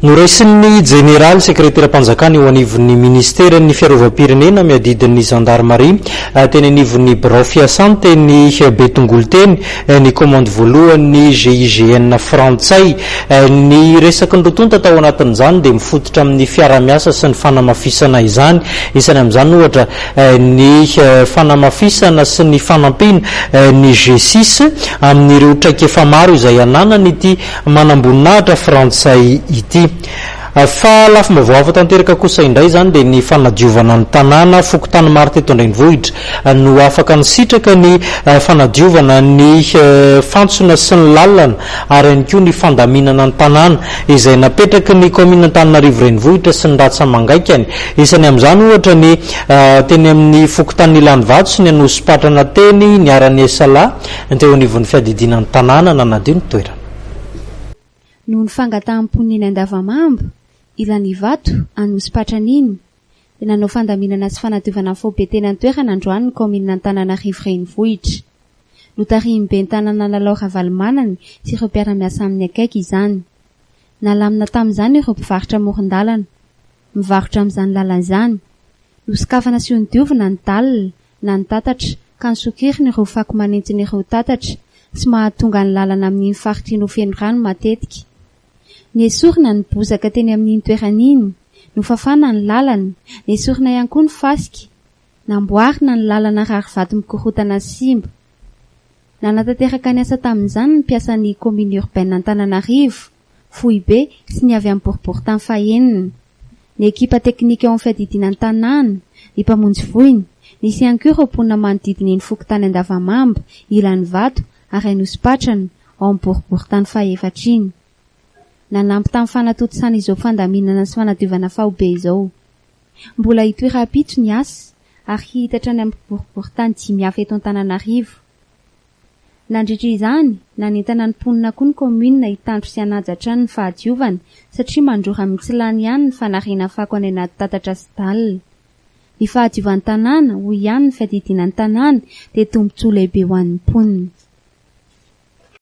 Noraisin'ny Jeneraly Sekreteram-panjakana eo anivon'ny Ministeran'ny Fiarovam-pirenena miadidy ny Zandarimaria teny anivon'ny birao fiasany teny Betongolo teny ny kaomandy voalohan'ny GIGN frantsay. Ny resaky ny roa tonta tao anatin'izany dia mifototra amin'ny fiarahamiasa sy ny fanamafisana izany. Isany amin'izany ohatra ny fanamafisana sy ny fanampiana ny G-six amin'ireo traikefa maro izay ananan'ity manamboninahitra frantsay ity. Fa lafim-baovao hafa tanteraka kosa indray izany dia ny fanadiovana ny tanàna. Fokontany maro teto an-drenivohitra no afaka nisitraka ny fanadiovana ny fantsona sy ny lalana ary ihany koa ny fandaminana ny tanàna izay napetraky ny kaominina Antananarivo Renivohitra sy ny ratsa-mangaikany. Isany amin'izany ohatra ny teny amin'ny fokontanin'i Ilanivato sy ny Anosipatrana teny niara-niasalahy teo anivon'ny fiadidiana ny tanàna nanadio ny toerana. Noho ny fangatahan'ny mponina eny Andavamamba, Ilanivato, Anosipatrana iny, dia nanao fandaminana sy fanadiovana faobe teny an-toerana androany ny kaominina Antananarivo Renivohitra. Notarihin'ny ben'ny tanàna Lalao Ravalomanana sy ireo mpiara-miasa aminy akaiky izany. Nalamina tamin'izany ireo mpivarotra amoron-dalana. Mivarotra amin'izany lalana izany. Nosokafana sy nodiovina ny dalle na ny tatatra ka nosokirina ireo fako manentsina ireo tatatra sy mahatonga ny lalana amin'iny faritra iny ho feno rano matetika. Nesorina ny bozaka teny amin'iny toerana iny, nofafana ny lalana, nesorina ihany koa ny fasika, namboarina ny lalana rarivato mikorontana sy simba. Nanatanteraka ny asa tamin'izany ny mpiasan'ny Commune Urbaine Antananarivo, foibe sy ny avy amin'ny boriborintany fahenina. Ny ekipa teknika ao amin'ny fiadidiana ny tanàna, ny mpamonjy voina, nisy ihany koa ireo mponina manodidina iny fokontany Andavamamba, Ilanivato ary Anosipatrana, ao amin'ny boriborintany fahefatra iny. Nanampy tamin'ny fanatontosana izao fandaminana sy fanadiovana faobe izao. Mbola hitohy rahampitso ny asa ary hihitatra any amin'ny boriborintany dimy hafa eto Antananarivo. Nandritra izany, nanentana ny mponina koa ny kaominina hitandro sy hanaja hatrany ny fahadiovana satria mandrora mitsilany ihany ny fanariana fako any anaty tatatra sy dalle. Ny fahadiovan'ny tanàna, hoy ihany ny fiadidiana ny tanàna, dia tombontsoa lehibe ho an'ny mponina.